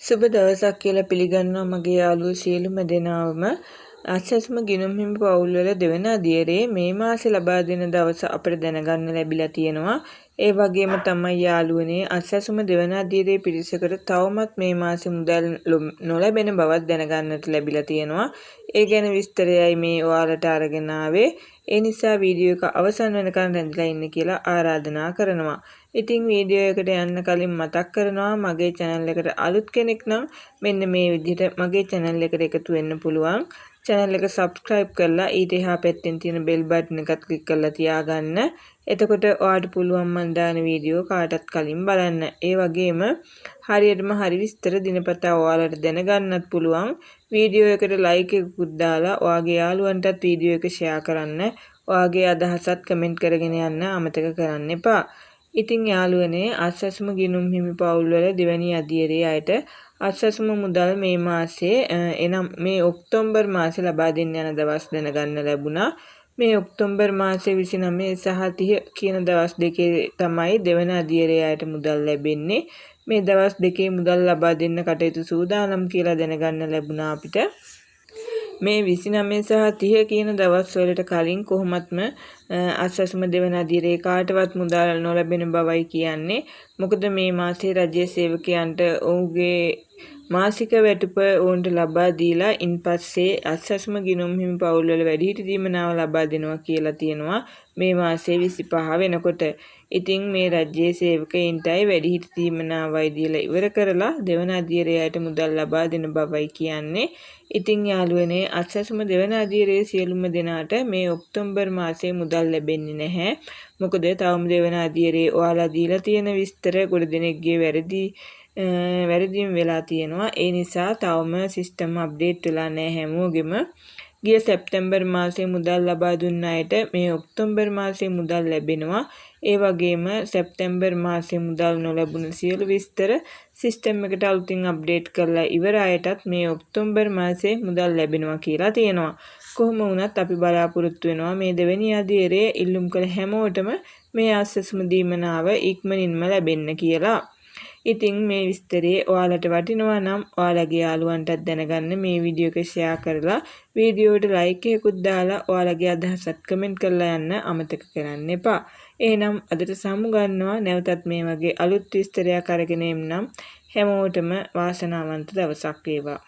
සුබ දවසක් කියලා පිළිගන්නවා මගේ යාළුවෝ සියලුම දෙනාවම. අත්සැසුම ගිණුම් හිමි පවුල්වල දෙවන අදියරේ මේ මාසේ ලබා දෙන දවස අපිට දැනගන්න ලැබිලා තියෙනවා. ඒ වගේම තමයි යාළුවනේ, අත්සැසුම දෙවන අදියරේ පිරිසකට තවමත් මේ මාසේ මුදල් නොලැබෙන බවත් දැනගන්නට ලැබිලා තියෙනවා. ඒ ගැන විස්තරයයි මේ ඔයාලට අරගෙන ආවේ. ඒ නිසා වීඩියෝ එක අවසන් වෙනකන් රැඳිලා ඉන්න කියලා ආරාධනා කරනවා. ඉතින් වීඩියෝ එකට යන්න කලින් මතක් කරනවා, මගේ channel එකට අලුත් කෙනෙක් නම් මෙන්න මේ විදිහට මගේ channel එකට එකතු වෙන්න පුළුවන්. Channel එක subscribe කරලා ඊට එහා පැත්තෙන් තියෙන bell button එකත් ක්ලික් කරලා තියාගන්න. එතකොට ඔයාට පුළුවන් මං දාන වීඩියෝ කාටත් කලින් බලන්න. ඒ වගේම හරියටම හරි විස්තර දිනපතා ඔයාලට දැනගන්නත් පුළුවන්. වීඩියෝ එකට ලයික් එකකුත් දාලා ඔයාගේ යාළුවන්ටත් වීඩියෝ එක ෂෙයා කරන්න. ඔයාගේ අදහසත් කමෙන්ට් කරගෙන යන්න අමතක කරන්න එපා. ඉතින් යාළුවනේ, අත්සැසුම ගිණුම් හිමි පවුල්වල දෙවැනි අදියරේ අයට අත්සැසුම මුදල් මේ මාසේ, එනම් මේ ඔක්තෝබර් මාසේ ලබා දෙන්න යන දවස් දැනගන්න ලැබුණා. මේ ඔක්තෝබර් මාසේ 29 සහ 30 කියන දවස් දෙකේ තමයි දෙවන අදියරේ අයට මුදල් ලැබෙන්නේ. මේ දවස් දෙකේ මුදල් ලබා දෙන්න කටයුතු සූදානම් කියලා දැනගන්න ලැබුණා අපිට. මේ 29 සහ 30 කියන දවස් වලට කලින් කොහොමත්ම අත්සැසුම දෙවන අදියරේ කාටවත් මුදල් නොලැබෙන බවයි කියන්නේ. මොකද මේ මාසේ රජයේ සේවකයන්ට ඔහුගේ මාසික වැටුප ඔවුන්ට ලබා දීලා ඉන්පස්සේ අත්සැසුම ගිණුම් හිමි පවුල්වල වැඩිහිටි දීමනාව ලබා දෙනවා කියලා තියෙනවා මේ මාසේ 25 වෙනකොට. ඉතින් මේ රජයේ සේවකයින්ටයි වැඩිහිටි දීමනාවයි දීලා ඉවර කරලා දෙවන අදියරේ අයට මුදල් ලබා දෙන බවයි කියන්නේ. ඉතින් යාළුවනේ, අත්සැසුම දෙවන අදියරේ සියලුම දෙනාට මේ ඔක්තෝබර් මාසයේ මුදල් ලැබෙන්නේ නැහැ. මොකද තවම දෙවන අදියරේ ඔයාලා දීලා තියෙන විස්තර ගොඩ දෙනෙක්ගේ වැරදි වැරදීම් වෙලා තියෙනවා. ඒ නිසා තවම සිස්ටම් අප්ඩේට් වෙලා නැහැ හැමෝගෙම. ගිය සැප්තැම්බර් මාසයේ මුදල් ලබා දුන්න අයට මේ ඔක්තෝබර් මාසයේ මුදල් ලැබෙනවා. ඒ වගේම සැප්තැම්බර් මාසයේ මුදල් නොලැබුණ සියලු විස්තර සිස්ටම් එකට අලුතින් අප්ඩේට් කරලා ඉවර අයටත් මේ ඔක්තෝබර් මාසයේ මුදල් ලැබෙනවා කියලා තියෙනවා. කොහොම වුණත් අපි බලාපොරොත්තු වෙනවා මේ දෙවෙනි අදියරේ ඉල්ලුම් කළ හැමෝටම මේ අත්සැසුම දීමනාව ඉක්මනින්ම ලැබෙන්න කියලා. ඉතින් මේ විස්තරේ ඔයාලට වටිනවා නම් ඔයාලගේ යාළුවන්ටත් දැනගන්න මේ වීඩියෝ එක ෂෙයා කරලා, වීඩියෝවට ලයික් එකකුත් දාලා, ඔයාලගේ අදහසත් කමෙන්ට් කරලා යන්න අමතක කරන්න එපා. එහෙනම් අදට සමු ගන්නවා. නැවතත් මේ වගේ අලුත් විස්තරයක් අරගෙන එන්නම්. හැමෝටම වාසනාවන්ත දවසක් වේවා.